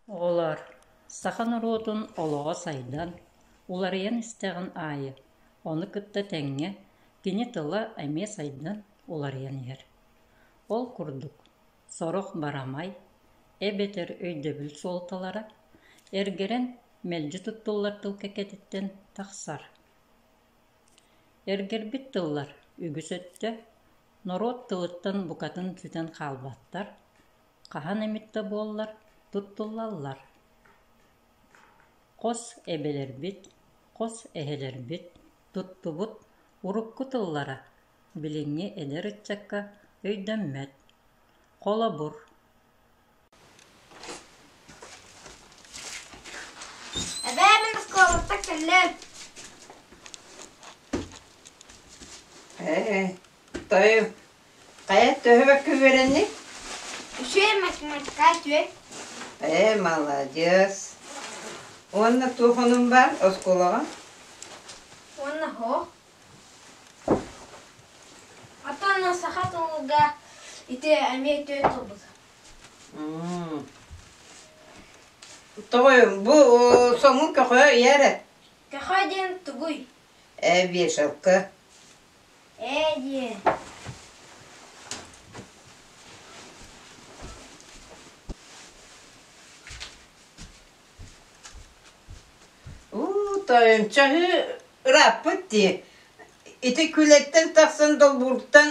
Оҕолоор, саха норуотун олоҕо сайдан, уларыйан истэҕин аайы, ону кытта тэҥҥэ кини тыла эмиэ сайдан, уларыйан иһэр. Ол курдук, сорох барамай эбэтэр өйдөбүл суолталара эргэрэн мэлдьи туттуллар тыл кэккэтиттэн тахсар. Эргэрбит тыллар үгүс өттө норуот тылыттан букатын сүтэн хаалбаттар, хаһан эмит да буоллар туттуллаллар. Хос эбэлэрбит, хос эһэлэрбит туттубут урукку тыллара билиҥҥи эдэр ыччакка өйдөммөт. Холобур, Эбээ, мин оскуолаттан кэллим. Ээ, тойу, хайа төһө бэккэ үөрэнниҥ? Үчүгэй математика үчүгэй. Ээ, маладьыас. Уонна туох онун баар оскуолаҕа? Уонна һуох. Оттон саха тылыга ити эмиэ үтүө тылбыт. Тоҕойум, бу соҥун көхөө ийэ эрэ. Көхөө диэн тугуй? Ээ, вешалка. Ээ диэн. Уу, тойон, чаһыы ырааппыт дии. Ити күлэттэн тахсан долбууртан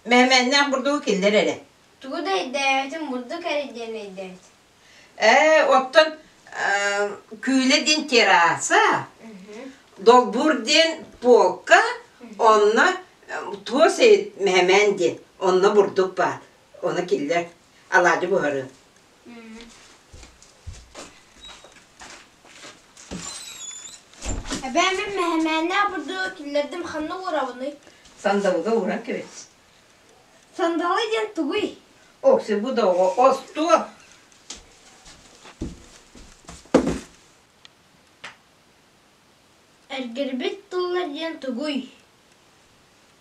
мэһэмээннээх бурдугу киллэр эрэ. Тугу да өйдөөбөтүм, бурдук эрэ диэн өйдөөбүтүм. Ээ, оттон күүлэ диэн терраса, долбуур диэн полка, онно туос мэһэмээн диэн, онно бурдук баар. Ону киллэр, алаадьы буһарыы. Эбээ, мин мэһэмээннээх бурдугу киллэрдим, ханна уурабыный? Сандалыга ууран кэбис. Сандалы диэн тугуй? Окси, бу да оҕо остуол. Эргэрбит тыллар диэн тугуй?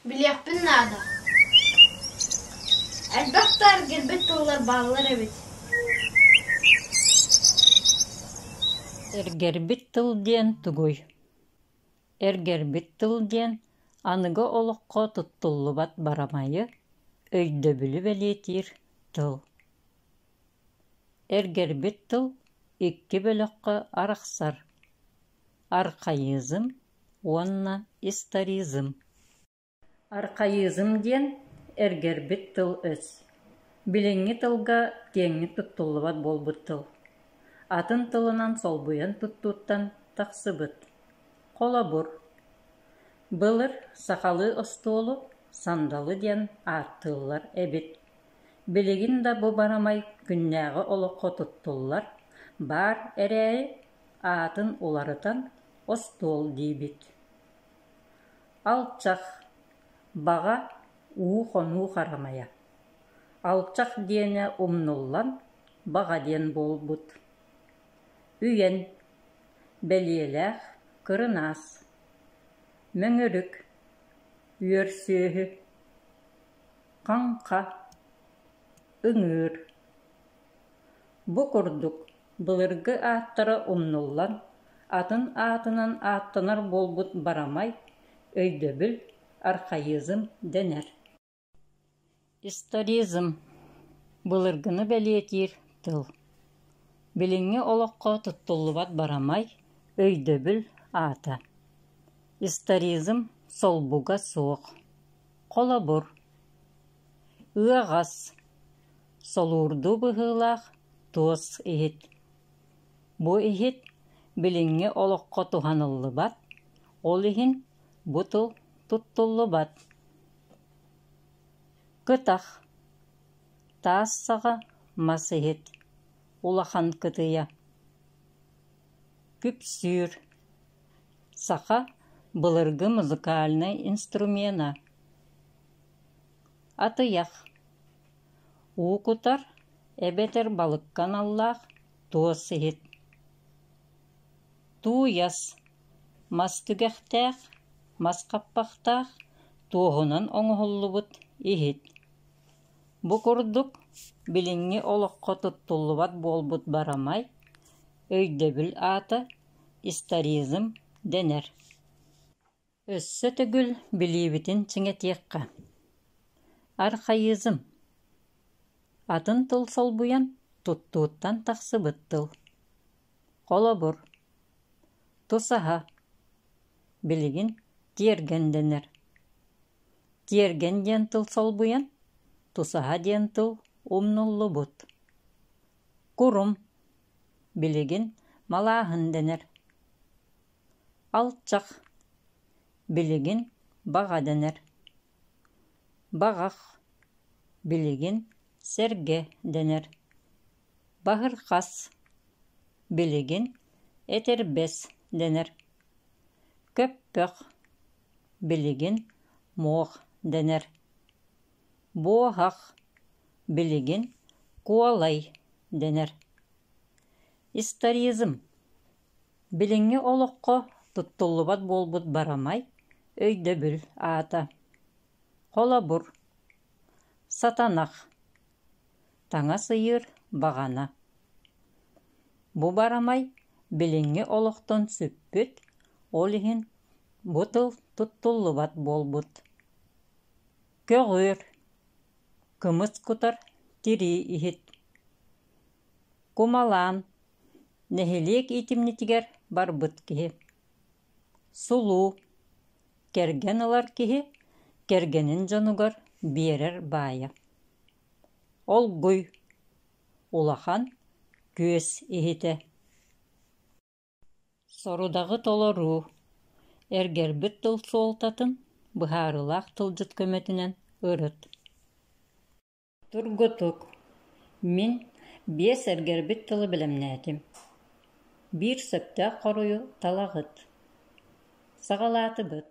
Билиэхпин наада. Элбэх да эргэрбит тыллар бааллар эбит. Эргэрбит тыл диэн тугуй? Эргэрбит тыл диэн аныгы олоххо туттуллубат барамайы, өйдөбүлү бэлиэтиир тыл. Эргэрбит тыл икки бөлөххө арахсар: архаизм уонна историзм. Архаизм диэн эргэрбит тыл-өс, билиҥҥи тылга киэҥник туттуллубат буолбут тыл, атын тылынан солбуйан туттууттан тахсыбыт. Холобур, былыр сахалыы остуолу сандалы диэн ааттыыллар эбит. Билигин да бу барамай күннээҕи олоххо туттуллар, баар эрээри, аатын уларытан остуол диибит. Алчах, баҕа, уу-хонуу харамайа. Алчах диэнэ умнуллан, баҕа диэн буолбут. Үйэн, бэлиэлээх, кырынаас. Мөҥүрүк, үөр сүөһү. Хаҥха, ыҥыыр. Бу курдук былыргы ааттара умнуллан, атын аатынан ааттанар буолбут барамай, өйдөбүл, архаизм дэнэр. Историзм былыргыны бэлиэтиир тыл. Билиҥҥи олоххо туттуллубат барамай, өйдөбүл аата. Историзм солбуга суох. Холобур, ыаҕас, солуурдуу быһыылаах туос иһит. Бу иһит билиҥҥи олоххо туһаныллыбат, ол иһин бу тыл туттуллубат. Кытах, таас саҕа мас иһит, улахан кытыйа. Күпсүүр, саха былыргы музыкальнай инструмена. Атыйах, уу кутар эбэтэр балыкка аналлаах туос иһит. Тууйас, мас түгэхтээх, мас хаппахтаах, туоһунан оҥоһуллубут иһит. Бу курдук билиҥҥи олоххо туттуллубат буолбут барамай. Өйдөбүл аата историзм дэнэр. Өссө төгүл билиибитин чиҥэтиэххэ. Архаизм атын тыл солбуйан туттууттан тахсыбыт тыл. Холобур, тусаһа билигин тиэргэн дэнэр. Тиэргэн диэн тыл солбуйан, тусаһа диэн тыл умнуллубут. Курум билигин малааһын дэнэр. Алчах билигин баҕа дэнэр. Баҕах билигин сэргэ дэнэр. Баһырхас билигин этэрбэс дэнэр. Көппөх билигин муох дэнэр. Буоһах билигин куолай дэнэр. Историзм Билиҥҥи олоххо туттуллубат буолбут барамай өйдөбүл аата. Холобур, сатанах, таҥас ыйыыр баҕана. Бу барамай билиҥҥи олохтон сүппүт, ол иһин бу тыл туттуллубат буолбут. Көҕүөр, кымыс кутар тирии иһит. Кумалаан Нэһилиэк иитимньитигэр барбыт киһи. Сулуу, кэргэн ылар киһи кэргэнин дьонугар биэрэр баайа. Олгуй, улахан күөс иһитэ. Сорудаҕы толоруу, эргэрбит тыл суолтатын быһаарыылаах тылдьыт көмөтүнэн ырыт. Тургутук: Мин биэс эргэрбит тылы бэлэмнээтим, биир сөптөөх хоруйу талаҕыт. Саҕалаатыбыт.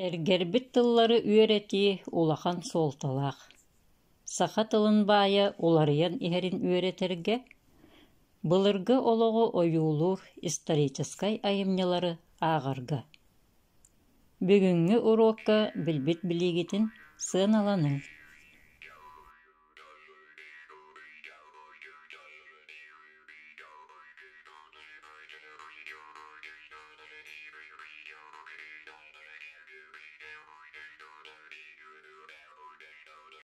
Эргэрбит тыллары үөрэтии улахан суолталаах. Саха тылын баайа уларыйан иһэрин үөрэтэргэ, былыргы олоҕу ойуулуур историческай айымньылары ааҕарга. Бүгүҥҥү уруокка билбит билиигитин сыаналаныҥ.